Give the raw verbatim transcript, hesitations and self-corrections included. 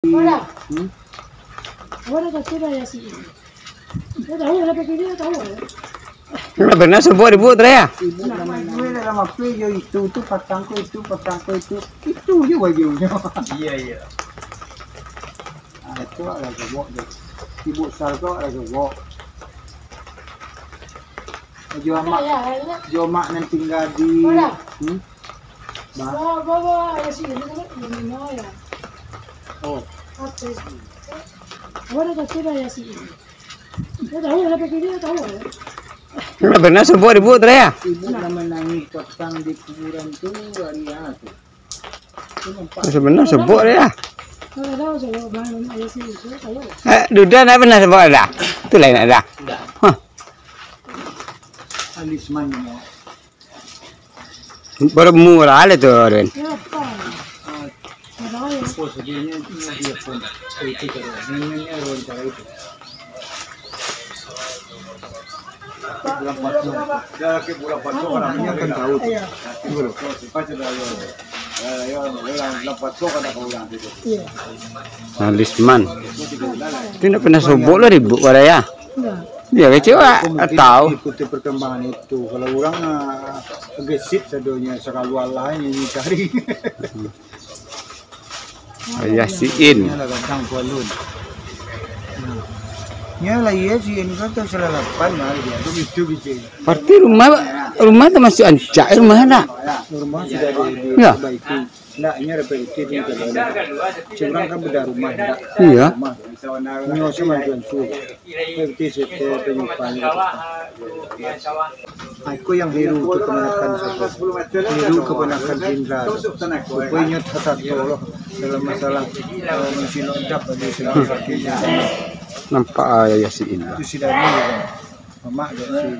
Mana? Hmm? Mana kau kira ya si ini? Kau tahu, ada pikir dia tahu, ya? Ndak pernah sobok dibuek tu, ya? Ibu nama gue dalam H P yo itu, tu patang ko itu, patang ko itu. Itu je bagiannya. Iya, iya. Ah, itu lah sobok tu. Ibu besar ko lah sobok. Jo mak, jo mak nan tinggal di, hmm? Ba. Ba, ba, ba, ya si ini kan, ini mah ya. Oh. Apa sih? Mana kau kira ya si ini? Kau tahu, ada pikir dia tahu, ya? Ndak pernah sobok dibuek tu, ya? Ibu nak menangis petang di kuburan tu, hari tu. Itu nampak. Sebenarnya sobok dia. Kau tahu, sobok bang, ya si itu, tahu. Eh, duda ndak pernah sobok dah. Itu lain dah. Ndak. Hah. Alisman nama. Baru murah lah tu, Rin. Alisman. Itu ndak pernah sobok lah dibuek pada ya. Ya, kecewa. Tahu. Ikuti perkembangan itu. Kalau orang, ah, gesit sadonyo, sakalu alah ini cari. Ayah Siin. Nyo lah gadang kualun. Nyo lah, iya, Siin kan tahun salapan lah, dia tu gitu, gitu. Berarti rumah, rumah termasuk ancak, rumah nak? Rumah sudah di, di, ya, diperbaiki. Ndak, inyo repetitif ni kalau ada. Surang kan beda rumah, ndak. Iya. Rumah. Inyo sama tuan tu. Repetitif, eh, penyimpan. Aku yang Heru tu keponakan siapa? Heru keponakan Indra tu. Supaya inyo tertato loh dalam masalah, eh, mencilok dap tadi segala macam. Nampak ayah si Indra. Itu si Dani kan. Mamak dek si.